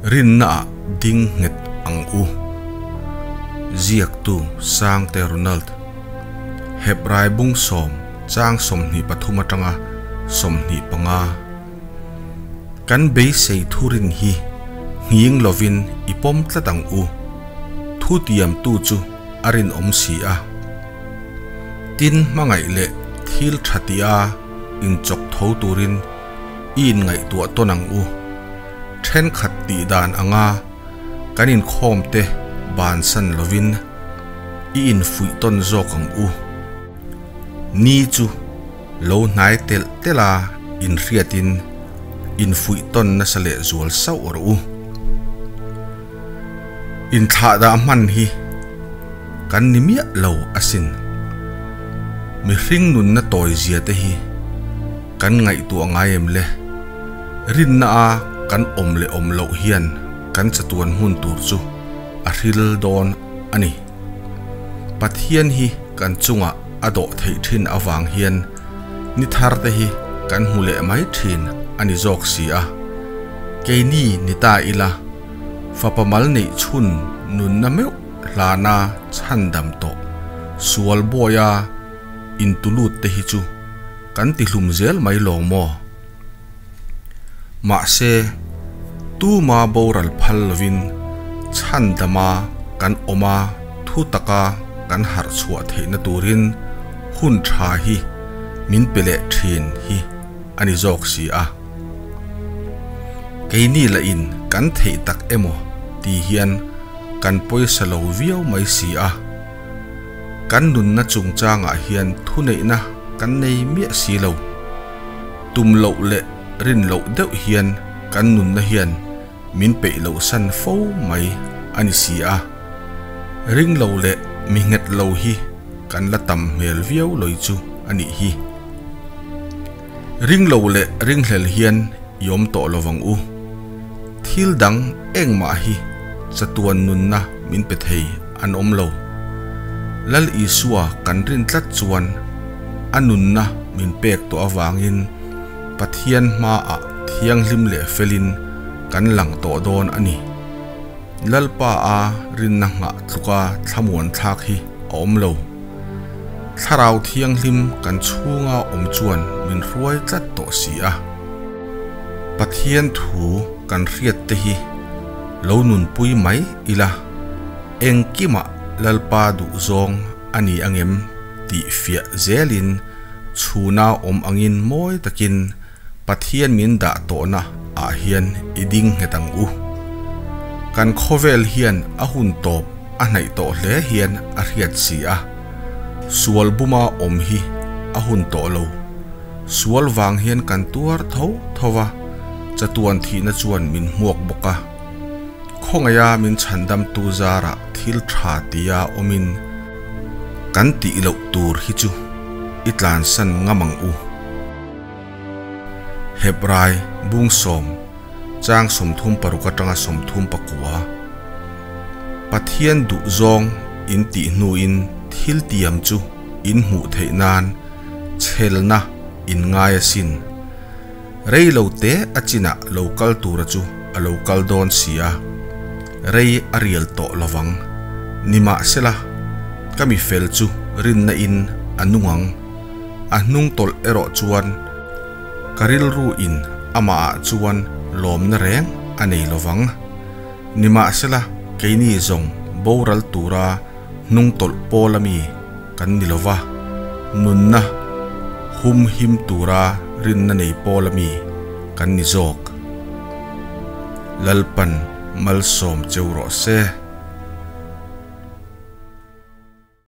Rinnaah ding nghet ang u. Ziaktu Sangte Ronald. Hebrai bung sawm chang 23 atanga 25. Kan beisei thurin hi nghing lovin i pawm tlat ang u. Thu tiamtu chu a rinawm si a. Tin hmangaih leh thil tha tia inchawk tho turin i inngaihtuah tawn ang u. Thenkhat tih dan anga kan inkhawm te bansan lovin i infuih tawn zawk ang u. Ni chu lo hnai telh telh a inhriatin infuih tawn nasa leh zual sauh rawh u. Inthlahdah hman hi kan ni miah lo asin. Mihring nunna tawi zia te hi kan ngaihtuah ngai em le? Rinna a kan awm leh awm loh hian kan chatuan hmun tur chu a hril dawn a ni. Pathian hi kan chungah a dawh theih thin avang hian ni thar te hi kan hmu leh mai thin a ni zawk si a. Keini ni ta ila fapa mal neih chhun nunna meuh hlana chhandam tawh sual bawia intulut te hi chu kan tihlum zel mai lawng maw? Mahse, tuma boral phal lovin chhandama kan awm a, thu taka kan harh chhuah theihna turin hun tha hi min pe leh thin hi a ni zawk si a. Keini lahin kan theih tak emaw ti hian kan pawisa lo viau mai si a. Kan nunna chungchangah hian thuneihna kan nei miah si lo. Tum loh leh rin loh deuh hian kan nunna hian min peih loh san fo mai a ni si a. Ring lo leh mi nghet lo hi kan la tam hmel viau lawih chu a nih hi. Ring lo leh ringhlel hian i awm tawh lo vang u. Thil dang engmah hi chatuan nunna min pe thei an awm lo. Lal Isua kan rin tlat chuan a nunna min pek tawh avangin Pathian hmaah thianghlim leh felin kan lang tawh dawn a ni. Lalpa a rinna nghah tluka thlamuan thlak hi a awm lo. Thlarau Thianghlim kan chhunga awm chuan min hruai tlat tawh si a. Pathian thu kan hriat te hi lo nunpui mai ila, engkimah Lalpa duhzawng a ni angem tih fiah zelin chhuna awm angin mawi takin Pathian min dah tawhna ah hian i ding nghet ang u. Kan khawvel hian a hun tawp a hnaih tawh hle hian a hriat si a. Sual buma awm hi a hun tawh lo. Sual vang hian kan tuar tho tho va, chatuan thihna chuan min hmuak bawk a. Khawngaiha min chhandamtu zarah thil tha tia awmin kan tih loh tur hi chu i tlansan ngam ang u. Hebrai bung sawm chang 36 atanga 39 Pathian duh zawng in tih hnuin thil tiam chu in hmuh theih nan chhelna in ngai asin. Rei lo te a chinah lo kal tura chu a lo kal dawn si a, rei a rial tawh lovang. Nimahsela, ka mi fel chu rinna in a nung ang. A hnung tawlh erawh chuan ka rilru in amah ah chuan lawmna reng a nei lovang. Nimahsela keini zawng boral tura hnung tawlh pawl ami kan ni lova, nunna hum him tura rinna nei pawl ami kan ni zawk. Lalpan malsawm cheu rawh se.